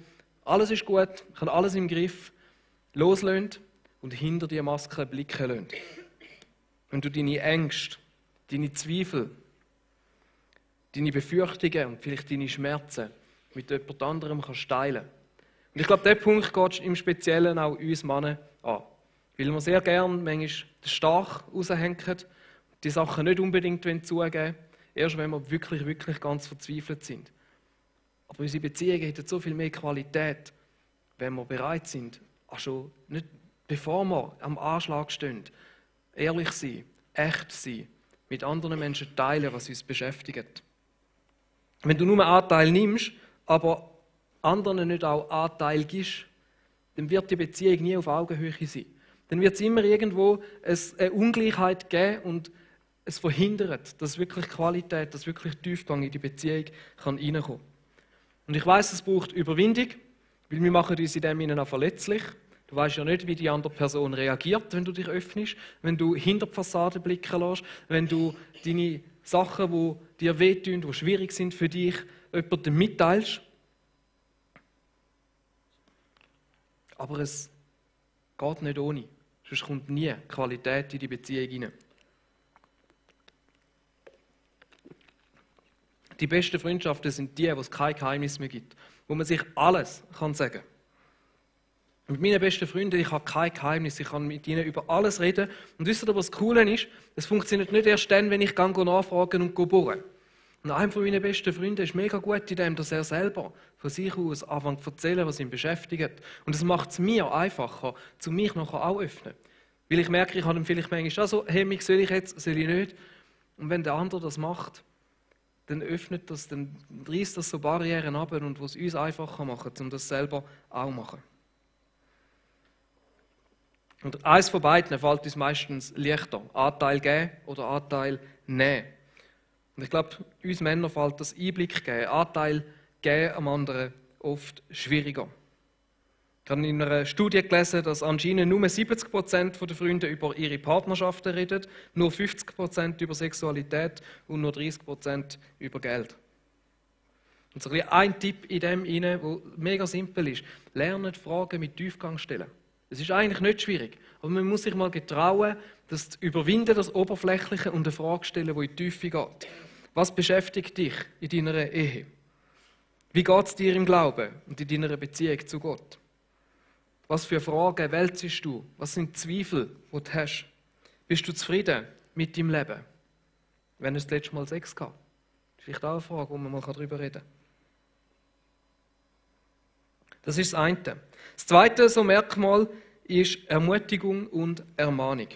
«alles ist gut, ich habe alles im Griff» loslassen und hinter die Maske blicken lassen. Wenn du deine Ängste, deine Zweifel, deine Befürchtungen und vielleicht deine Schmerzen mit jemand anderem kannst teilen. Und ich glaube, dieser Punkt geht im Speziellen auch uns Männer an. Weil wir sehr gerne manchmal den Stach raushängen, die Sachen nicht unbedingt zugeben wollen, erst wenn wir wirklich, wirklich ganz verzweifelt sind. Aber unsere Beziehungen hätten so viel mehr Qualität, wenn wir bereit sind, auch schon nicht, bevor wir am Anschlag stehen, ehrlich sein, echt sein, mit anderen Menschen teilen, was uns beschäftigt. Wenn du nur Anteil nimmst, aber anderen nicht auch Anteil gibst, dann wird die Beziehung nie auf Augenhöhe sein. Dann wird es immer irgendwo eine Ungleichheit geben und es verhindert, dass wirklich Qualität, dass wirklich Tiefgang in die Beziehung reinkommen kann. Und ich weiss, es braucht Überwindung, weil wir machen uns in dem Sinne auch verletzlich. Du weißt ja nicht, wie die andere Person reagiert, wenn du dich öffnest, wenn du hinter die Fassade blicken lässt, wenn du deine Sachen, die dir wehtun, die schwierig sind für dich, jemandem mitteilst. Aber es geht nicht ohne. Sonst kommt nie Qualität in die Beziehung hinein. Die besten Freundschaften sind die, wo es kein Geheimnis mehr gibt, wo man sich alles kann sagen. Mit meinen besten Freunden, ich habe kein Geheimnis, ich kann mit ihnen über alles reden. Und wisst ihr, was das Coole ist? Es funktioniert nicht erst dann, wenn ich nachfragen und bohren. Und einer von meinen besten Freunden ist mega gut in dem, dass er selber von sich aus anfängt zu erzählen, was ihn beschäftigt. Und es macht es mir einfacher, zu mich nachher auch öffnen. Weil ich merke, ich habe vielleicht manchmal auch so Hemmung, soll ich jetzt, soll ich nicht? Und wenn der andere das macht, dann öffnet das, dann reißt das so Barrieren ab und was uns einfacher macht, um das selber auch zu machen. Und eins von beiden fällt uns meistens leichter. Anteil geben oder Anteil nehmen. Und ich glaube, uns Männern fällt das Einblick geben, Anteil geben am anderen oft schwieriger. Ich habe in einer Studie gelesen, dass anscheinend nur 70% der Freunde über ihre Partnerschaften reden, nur 50% über Sexualität und nur 30% über Geld. Und so ein Tipp in dem hinein, der mega simpel ist: Lernen Fragen mit Tiefgang stellen. Es ist eigentlich nicht schwierig, aber man muss sich mal getrauen, das zu überwinden, das Oberflächliche, und eine Frage stellen, die in die Tiefe geht. Was beschäftigt dich in deiner Ehe? Wie geht es dir im Glauben und in deiner Beziehung zu Gott? Was für Fragen wälzest du? Was sind Zweifel, die du hast? Bist du zufrieden mit deinem Leben? Wenn es das letzte Mal Sex gab? Das ist vielleicht auch eine Frage, wo man mal darüber reden kann. Das ist das eine. Das zweite so Merkmal ist Ermutigung und Ermahnung.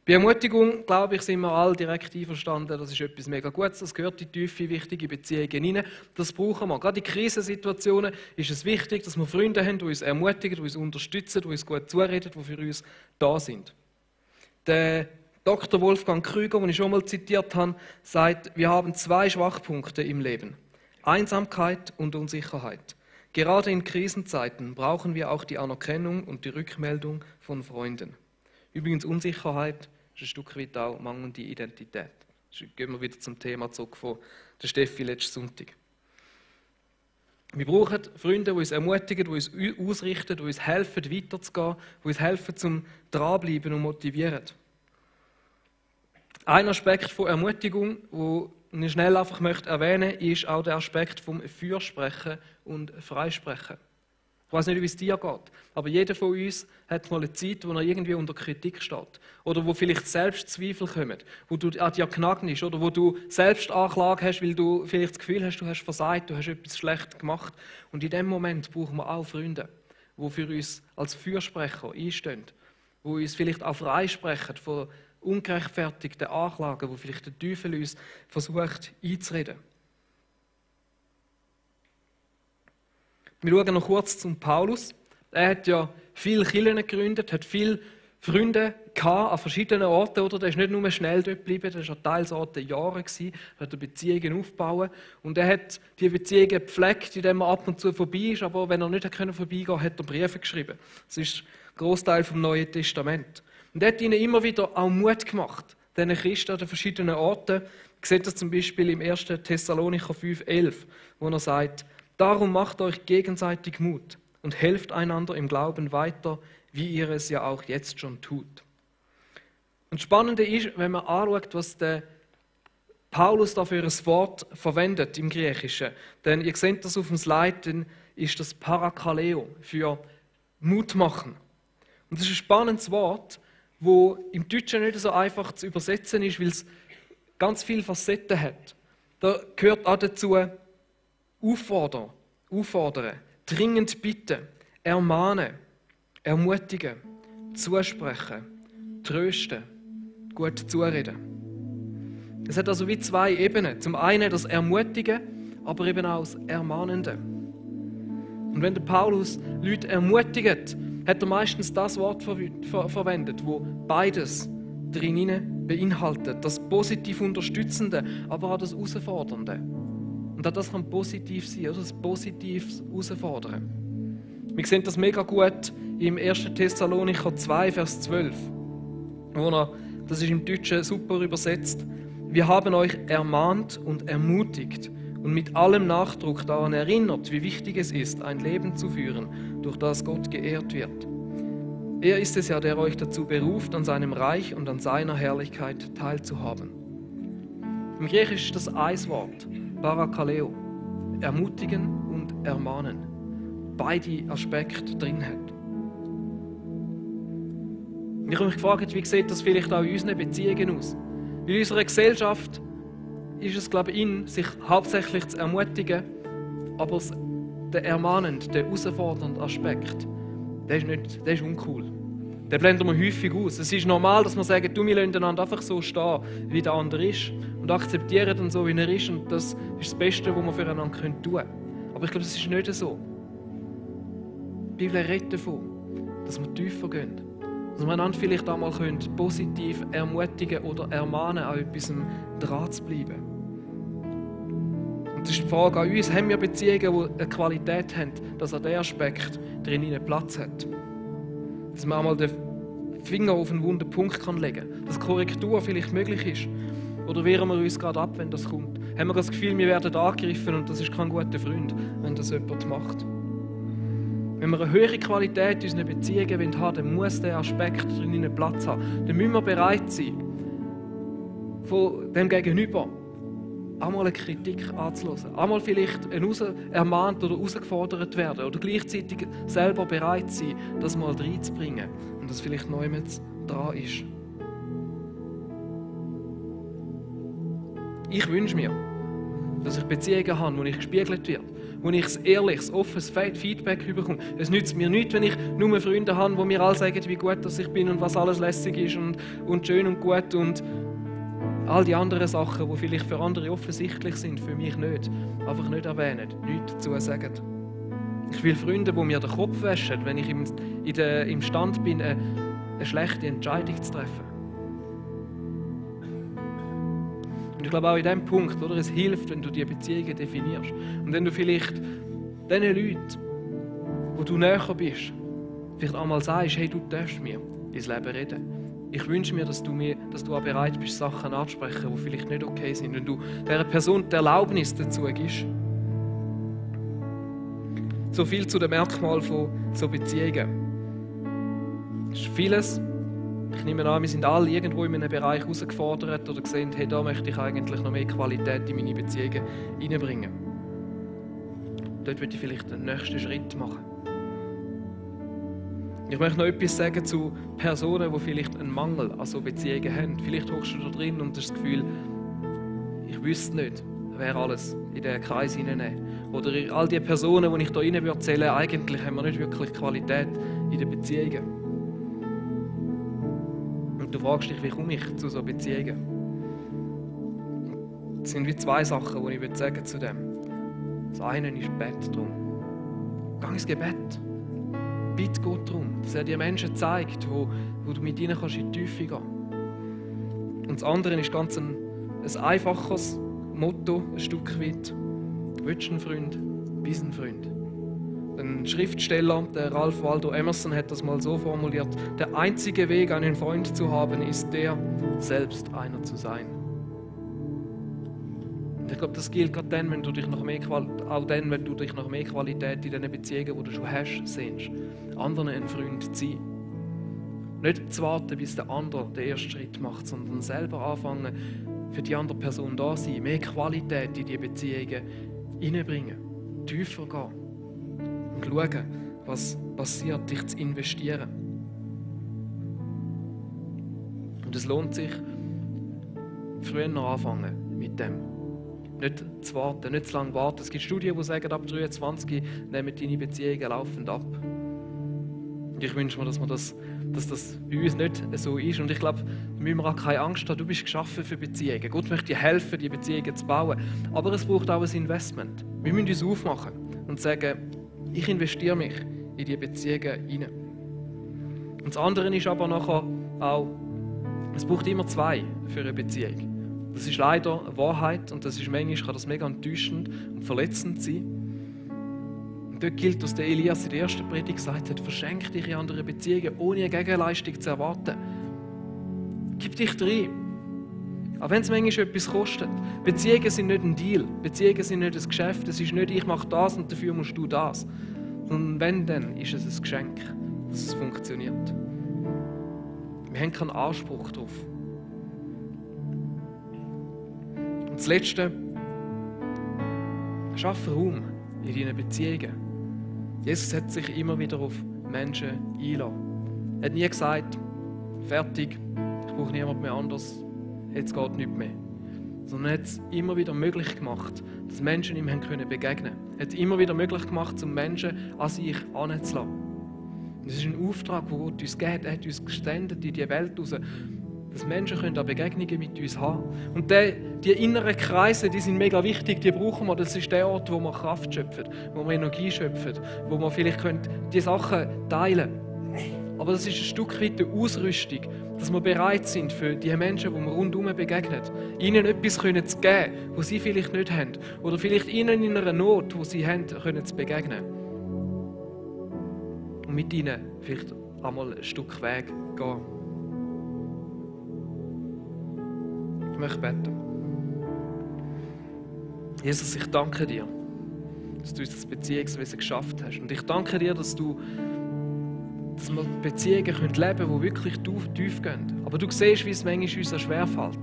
Bei Ermutigung, glaube ich, sind wir alle direkt einverstanden, das ist etwas mega Gutes, das gehört in tiefe, wichtige Beziehungen hinein. Das brauchen wir. Gerade in Krisensituationen ist es wichtig, dass wir Freunde haben, die uns ermutigen, die uns unterstützen, die uns gut zureden, die für uns da sind. Der Dr. Wolfgang Krüger, den ich schon mal zitiert habe, sagt, wir haben 2 Schwachpunkte im Leben: Einsamkeit und Unsicherheit. Gerade in Krisenzeiten brauchen wir auch die Anerkennung und die Rückmeldung von Freunden. Übrigens, Unsicherheit ist ein Stück weit auch mangelnde Identität. Jetzt gehen wir wieder zum Thema zurück von der Steffi letzten Sonntag. Wir brauchen Freunde, die uns ermutigen, die uns ausrichten, die uns helfen, weiterzugehen, die uns helfen, zum Dranbleiben und motivieren. Ein Aspekt von Ermutigung, den ich schnell einfach erwähnen möchte, ist auch der Aspekt vom Fürsprechen und Freisprechen. Ich weiß nicht, wie es dir geht, aber jeder von uns hat mal eine Zeit, wo er irgendwie unter Kritik steht. Oder wo vielleicht Selbstzweifel kommen, wo du an dir genagt bist, oder wo du Selbstanklage hast, weil du vielleicht das Gefühl hast, du hast versagt, du hast etwas schlecht gemacht. Und in dem Moment brauchen wir auch Freunde, die für uns als Fürsprecher einstehen, die uns vielleicht auch freisprechen von ungerechtfertigten Anklagen, wo vielleicht der Teufel uns versucht einzureden. Wir schauen noch kurz zum Paulus. Er hat ja viele Kirchen gegründet, hat viele Freunde gehabt an verschiedenen Orten. Oder? Der ist nicht nur schnell dort geblieben, der war an teils Orten Jahre, hat Beziehungen aufgebaut. Und er hat diese Beziehungen gepflegt, indem er ab und zu vorbei ist. Aber wenn er nicht vorbeigehen konnte, hat er Briefe geschrieben. Das ist ein Großteil vom Neuen Testament. Und er hat ihnen immer wieder auch Mut gemacht, diesen Christen an den verschiedenen Orten. Ich sehe das zum Beispiel im 1. Thessalonicher 5,11, wo er sagt, darum macht euch gegenseitig Mut und helft einander im Glauben weiter, wie ihr es ja auch jetzt schon tut. Und das Spannende ist, wenn man anschaut, was der Paulus da für ein Wort verwendet im Griechischen. Denn ihr seht das auf dem Slide, dann ist das Parakaleo für Mut machen. Und das ist ein spannendes Wort, wo im Deutschen nicht so einfach zu übersetzen ist, weil es ganz viele Facetten hat. Da gehört auch dazu auffordern, dringend bitten, ermahnen, ermutigen, zusprechen, trösten, gut zureden. Es hat also wie zwei Ebenen. Zum einen das Ermutigen, aber eben auch das Ermahnende. Und wenn der Paulus Leute ermutigt, hat er meistens das Wort verwendet, wo beides drin beinhaltet. Das positiv Unterstützende, aber auch das Herausfordernde. Und auch das kann positiv sein, oder? Das Positives herausfordern. Wir sehen das mega gut im 1. Thessalonicher 2, Vers 12. Das ist im Deutschen super übersetzt. Wir haben euch ermahnt und ermutigt und mit allem Nachdruck daran erinnert, wie wichtig es ist, ein Leben zu führen, durch das Gott geehrt wird. Er ist es ja, der euch dazu beruft, an seinem Reich und an seiner Herrlichkeit teilzuhaben. Im Griechisch ist das ein Wort, Parakaleo, ermutigen und ermahnen. Beide Aspekte drin hat. Ich habe mich gefragt, wie sieht das vielleicht auch in unseren Beziehungen aus? In unserer Gesellschaft ist es, glaube ich, sich hauptsächlich zu ermutigen, aber der ermahnende, der herausfordernde Aspekt, der ist uncool. Den blenden wir häufig aus. Es ist normal, dass wir sagen, wir lassen einander einfach so stehen, wie der andere ist und akzeptieren ihn so, wie er ist. Und das ist das Beste, was wir füreinander tun können. Aber ich glaube, das ist nicht so. Die Bibel redet davon, dass wir tiefer gehen. Dass wir einander vielleicht einmal positiv ermutigen oder ermahnen, an etwas dran zu bleiben. Und das ist die Frage an uns, haben wir Beziehungen, die eine Qualität haben, dass an diesem Aspekt drin Platz hat? Dass man einmal den Finger auf einen wunden Punkt legen kann, dass Korrektur vielleicht möglich ist. Oder wehren wir uns gerade ab, wenn das kommt? Haben wir das Gefühl, wir werden angegriffen und das ist kein guter Freund, wenn das jemand macht? Wenn wir eine höhere Qualität in unseren Beziehungen haben, dann muss dieser Aspekt drin Platz haben. Dann müssen wir bereit sein, von dem Gegenüber einmal eine Kritik anzuhören. Einmal vielleicht ermahnt oder herausgefordert werden. Oder gleichzeitig selber bereit sein, das mal reinzubringen. Und das vielleicht neu mit dran ist. Ich wünsche mir, dass ich Beziehungen habe, wo ich gespiegelt werde, wo ich ein ehrliches, offenes Feedback bekomme. Es nützt mir nichts, wenn ich nur Freunde habe, die mir alle sagen, wie gut dass ich bin und was alles lässig ist und schön und gut und all die anderen Sachen, die vielleicht für andere offensichtlich sind, für mich nicht. Einfach nicht erwähnen, nichts dazu sagen. Ich will Freunde, die mir den Kopf waschen, wenn ich imstande bin, eine schlechte Entscheidung zu treffen. Und ich glaube auch in diesem Punkt, oder, es hilft, wenn du diese Beziehungen definierst. Und wenn du vielleicht diesen Leuten, wo du näher bist, vielleicht einmal sagst, hey, du darfst mir ins Leben reden. Ich wünsche mir, dass du auch bereit bist, Sachen anzusprechen, die vielleicht nicht okay sind. Wenn du dieser Person die Erlaubnis dazu gibst. So viel zu den Merkmalen von so Beziehungen. Es ist vieles. Ich nehme an, wir sind alle irgendwo in einem Bereich herausgefordert oder gesehen, hey, da möchte ich eigentlich noch mehr Qualität in meine Beziehungen hineinbringen. Dort würde ich vielleicht den nächsten Schritt machen. Ich möchte noch etwas sagen zu Personen, die vielleicht einen Mangel an so Beziehungen haben. Vielleicht hockst du da drin und hast das Gefühl, ich wüsste nicht, wer alles in diesen Kreis hineinnehmen. Oder all die Personen, die ich da rein erzähle, eigentlich haben wir nicht wirklich Qualität in den Beziehungen. Und du fragst dich, wie komme ich zu so Beziehungen? Es sind wie zwei Sachen, die ich sagen zu dem. Das eine ist Gebet drum. Geh ins Gebet. Bitte Gott darum, dass er dir Menschen zeigt, wo du mit ihnen kannst in die Tiefe gehen. Und das andere ist ganz ein einfaches Motto, ein Stück weit. Willst du einen Freund, bist ein Freund. Ein Schriftsteller, der Ralph Waldo Emerson, hat das mal so formuliert: Der einzige Weg, einen Freund zu haben, ist der, selbst einer zu sein. Und ich glaube, das gilt gerade dann, wenn du dich nach mehr Qualität in den Beziehungen, die du schon hast, sehnst. Anderen ein Freund zu sein. Nicht zu warten, bis der andere den ersten Schritt macht, sondern selber anfangen, für die andere Person da sein, mehr Qualität in die Beziehungen hineinbringen, tiefer gehen und schauen, was passiert, dich zu investieren. Und es lohnt sich, früher noch anfangen mit dem. Nicht zu warten, nicht zu lange warten. Es gibt Studien, die sagen, ab 23 nehmen deine Beziehungen laufend ab. Und ich wünsche mir, dass das bei uns nicht so ist. Und ich glaube, da müssen wir auch keine Angst haben. Du bist geschaffen für Beziehungen. Gott möchte dir helfen, die Beziehungen zu bauen. Aber es braucht auch ein Investment. Wir müssen uns aufmachen und sagen, ich investiere mich in die Beziehungen hinein. Und das andere ist aber nachher auch, es braucht immer zwei für eine Beziehung. Das ist leider eine Wahrheit und das ist manchmal kann das mega enttäuschend und verletzend sein. Und dort gilt, was der Elias in der ersten Predigt gesagt hat: Verschenk dich in andere Beziehungen, ohne eine Gegenleistung zu erwarten. Gib dich rein. Auch wenn es manchmal etwas kostet. Beziehungen sind nicht ein Deal. Beziehungen sind nicht ein Geschäft. Es ist nicht, ich mache das und dafür musst du das. Sondern wenn, dann ist es ein Geschenk, dass es funktioniert. Wir haben keinen Anspruch darauf. Und das Letzte, schaffe Raum in deinen Beziehungen. Jesus hat sich immer wieder auf Menschen eingelassen. Er hat nie gesagt, fertig, ich brauche niemand mehr anders, jetzt geht nichts mehr. Sondern er hat es immer wieder möglich gemacht, dass Menschen ihm begegnen können. Er hat es immer wieder möglich gemacht, um Menschen an sich heranzulassen. Das ist ein Auftrag, den Gott uns gibt. Er hat uns gesendet in die Welt raus, dass Menschen auch Begegnungen mit uns haben können. Und die inneren Kreise, die sind mega wichtig, die brauchen wir. Das ist der Ort, wo wir Kraft schöpfen, wo wir Energie schöpfen, wo wir vielleicht die Sachen teilen können. Aber das ist ein Stück weit die Ausrüstung, dass wir bereit sind, für die Menschen, die wir rundherum begegnen, ihnen etwas zu geben, was sie vielleicht nicht haben. Oder vielleicht ihnen in einer Not, die sie haben, zu begegnen. Und mit ihnen vielleicht einmal ein Stück Weg gehen. Ich möchte beten. Jesus, ich danke dir, dass du uns das Beziehungswesen geschafft hast. Und ich danke dir, dass wir Beziehungen leben können, die wirklich tief gehen. Aber du siehst, wie es manchmal uns schwerfällt,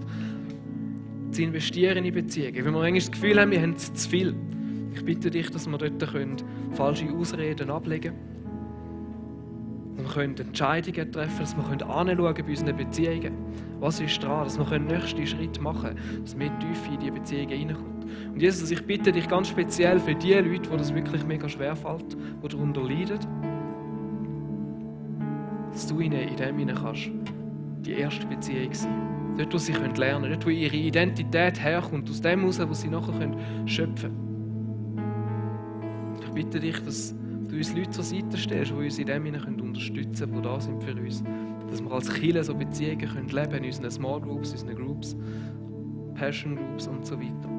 zu investieren in Beziehungen. Weil wir manchmal das Gefühl haben, wir haben zu viel. Ich bitte dich, dass wir dort falsche Ausreden ablegen können. Wir können Entscheidungen treffen, dass wir anschauen bei unseren Beziehungen. Was ist dran? Dass wir den nächsten Schritt machen können, dass wir tiefer in diese Beziehungen hineinkommen. Und Jesus, ich bitte dich ganz speziell für die Leute, die das wirklich mega schwer fällt, die darunter leiden, dass du ihnen in dem hinein kannst die erste Beziehung sein. Dort, wo sie lernen können, dort, wo ihre Identität herkommt, aus dem heraus, wo sie nachher schöpfen können. Ich bitte dich, dass du uns Leute zur Seite stellst, die uns in dem unterstützen können, die da sind für uns. Dass wir als Kirche so Beziehungen leben können in unseren Small Groups, unseren Groups, Passion Groups und so weiter.